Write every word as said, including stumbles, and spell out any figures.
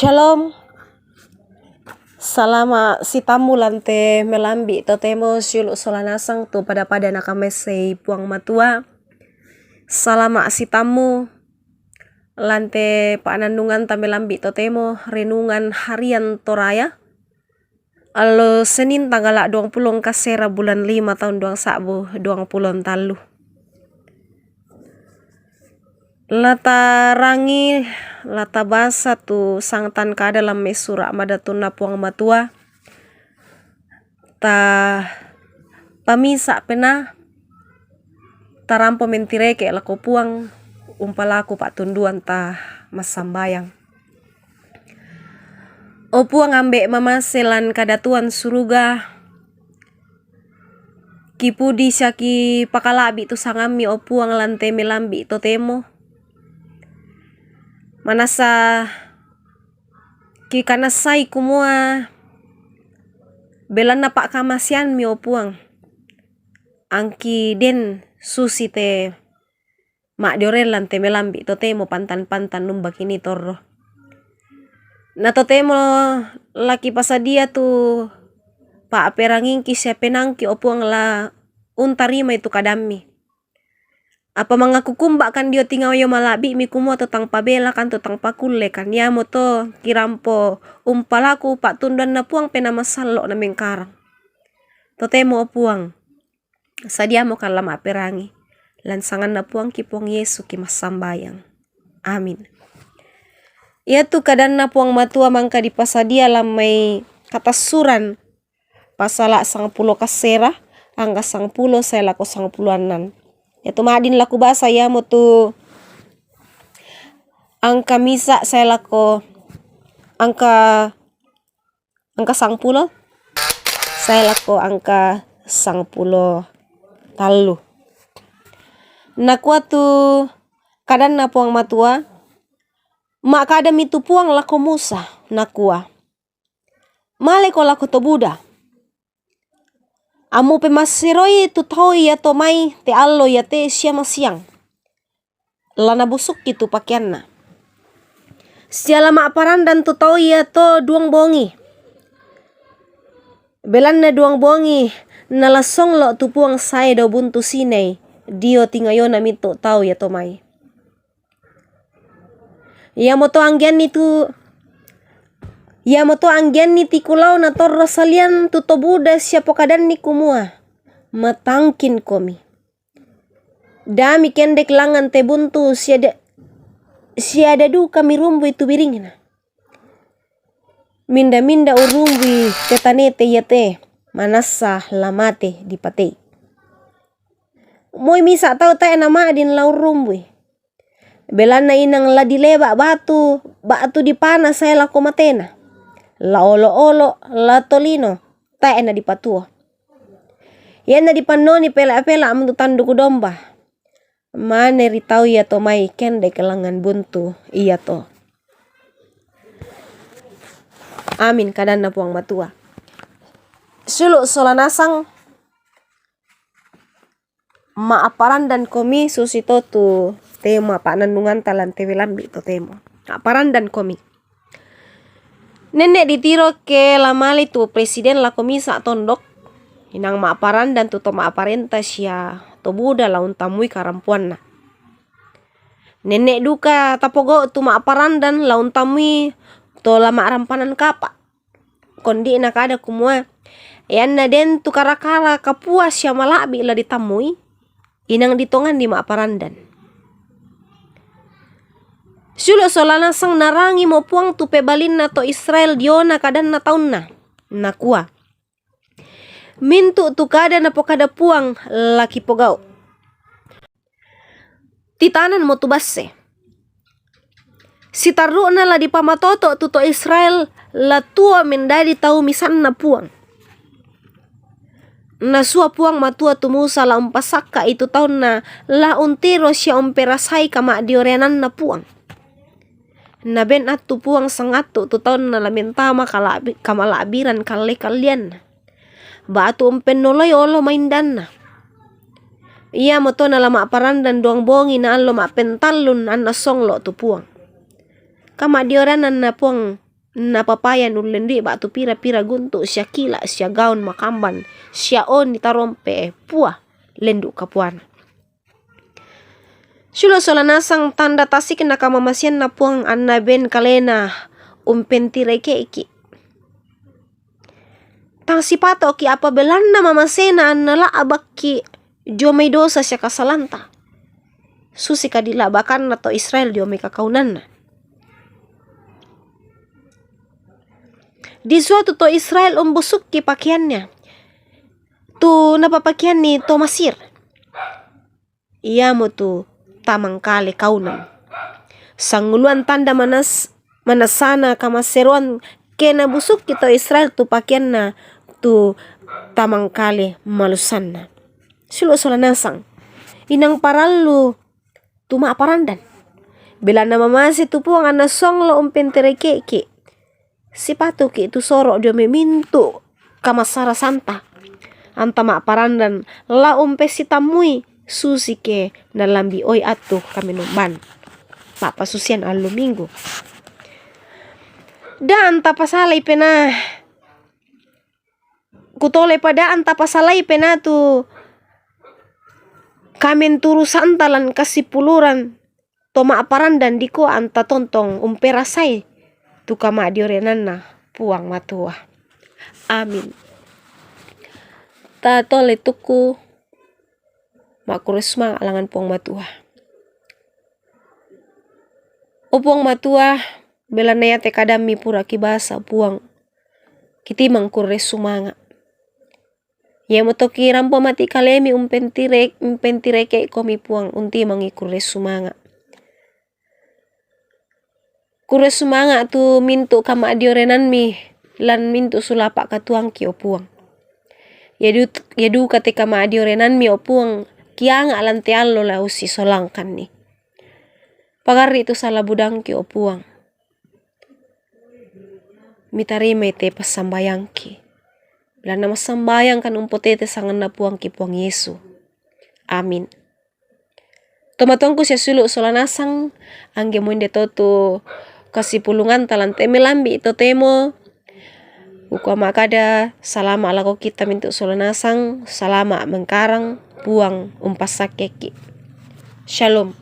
Shalom. Salama' sitammu lan te melambi' totemo siulu' sola nasang tu pada-pada nakamessai Puang Matua. Salama' sitammu lan te pa'nannunganta melambi' totemo, renungan harian Toraya. Allo Senin, tanggala' duangpulo kasera, bulan lima, taun duang sa'bu duangpulo tallu. La tarangi, la tabasa tu sangtan kada lan mai sura' madatunna Puang Matua. Ta pamisa' penaa, tarampo mentireke' lako Puang, umpalaku pa'tunduan ta massambayang. O Puang, Ambe' mamase lan kadatuan suruga, kipudi sia kipakala'bi' tu sangammi, o Puang, lan te melambi' totemo. Manassa kikanassai kumua belanna pa'kamaseammi, o Puang, angki den susi te ma'dioreng lan te melambi' totemo pantan-pantan numba kini torro. Na totemo la kipasadia tu pa'perangingki sia penaangki, o Puang, la untarimai tu kadammi. Apa mangakukumba'kan dio tingayo mala'bi'mi kumua to tang pabelakan, to tang pakullekan, iamoto kirampo umpalaku pa'tunduanna Puang Penaa Masallo' na mengkarang. Totemo, o Puang, sadiamokan la ma'perangi. Lan sanganna Puangki Puang Yesu ki massambayang. Amin. Iatu kadanna Puang Matua mangka dipasadia lan mai Katassuran, pasala' sangpulo kasera, angka sangpulo sae lako sangpulo annan. Iatu ma'din la kubasa iamotu angka misa' sae lako angka angka sangpulo sae lako angka sangpulo tallu. Nakua tu kadanna Puang Matua, ma'kadami tu Puang lako Musa, nakua, "Maleko lako to buda, ammu pemasseroi tu tau iato mai te allo iate sia masiang, la nabusukki tu pakeanna. Sia la ma'parandan tu tau iato duang bongi. Belanna duang bongi nala songlo' tu Puang sae dao Buntu Sinai dio tingayona mintu' tau iato mai. Iamoto anggianni tu, iamoto anggianni tikulao natorro salian tu to buda sia pokadanni kumua, 'Matangkinkomi.' Dami kendek langngan te buntu, sia da-, sia da duka mirumbui tu biringna. Minda-minda urumbui te tanete iate, manassa la mate dipatei. Moi misa' tau tae' nama'din la urumbui. Belanna inang la dileba' batu, ba'tu dipana sae lako matena. La olo'-olo', la tolino, tae' nadipatuo. Ianna dipannoni pela'-pela' mintu' tanduk domba. Mane ri tau iato mai kendek langngan buntu iato." Amin, kadanna Puang Matua. Siulu' sola nasang, ma'parandankomi susito tu tema pa'nannunganta lan te melambi' totemo. Ma'parandankomi. Nenne' ditiro ke la male tu presiden lako misa' tondok, inang ma'parandan tu to ma'parenta sia to buda la untammui karampoanna. Nenne' duka tapogau' tu ma'parandan la untammui to la ma'rampanan kapa'. Kondi'na kada kumua, ianna den tu kara-kara kapua sia mala'bi' la ditammui, inang ditonganni ma'parandan. Siulu' sola nasang narangimo Puang tu pebalinna to Israel diona kadanna taunna, nakua, "Mintu' tu kada napokada Puang la kipogau'. Titananmo tu basse. Sitarru'na la dipamatoto' tu to Israel, la tuo mendadi tau misanna Puang." Nasua Puang Matua tu Musa la umpasakka'i tu taunna la untiro sia umperasai kama'dioreananna Puang. Naben attu Puang sangattu tu taunna la mentama kala'bi-, kamala'biran kalle-kalleanna. Ba'tu umpennoloi olo maindanna. Iamoto nala ma'parandan duang bongi na allo ma'pentallun anna songlo' tu Puang. Kama'dioreananna Puang napapayan ullendu'i ba'tu pira-pira guntu' sia kila' sia gaun makamban sia oni tarompe' pua lendu' kapuana. Siulu' sola nasang tanda tasikna kamamasianna Puang anna ben kalena umpentireke'ki'. Tang sipato'ki' apa belanna mamasena anna la'bakki' dio mai dosa sia kasalanta, susi kadi la'bakanna to Israel dio mai kakaunanna. Disuatu to Israel umbusukki pakeanna tu napapakeanni to Masir, iamotu tamangkale kaunan. Sanguluan tanda manas-, manasana kamaseroan ke nabusukki to Israel tu pakeanna tu tamangkale malusanna. Siulu' sola nasang, inang parallu tu ma'parandan. Belanna mamase tu Puang anna songlo umpentireke'ki'. Sipatuki' tu soro' dio mai mintu' kamasarasanta, anta ma'parandan la umpessitammui susi ke nalambi'oi attu kamenomban. Pa'pasusian allo Minggu. Da' anta pasalai penaa, kutole pa da' anta pasalai penaa tu kamenturusanta lan kasipuluran to ma'parandan dikua anta tontong umperasai tu kama'diorenanna Puang Matua. Amin. Ta tole tukku ma'kurre sumanga' langan Puang Matua. O Puang Matua, belanna iate kadammi pura kibasa, Puang, kitimang kurre sumanga'. Iamoto kirampo mati kalemi umpentire-, umpentireke'komi Puang, untimangi kurre sumanga'. Kurre sumanga' tu mintu' kama'diorenanmi lan mintu' sulapa' katuangki, o Puang. Ia du-, ia duka te kama'diorenanmi, o Puang, kianga' lan te allo la ussisolangkanni. Pagarri' tu sala budangki, o Puang. Mitarimai te passambayangki. Belanna massambayangkan umpotete sanganna Puangki Puang Yesu. Amin. Tomatuangku sia siulu' sola nasang, angge muinde to tu kasipulunganta lan te melambi' totemo, kukua ma'kada salama' lako kita mintu' sola nasang, salama' mengkarang, Puang umpassakkeki'. Shalom.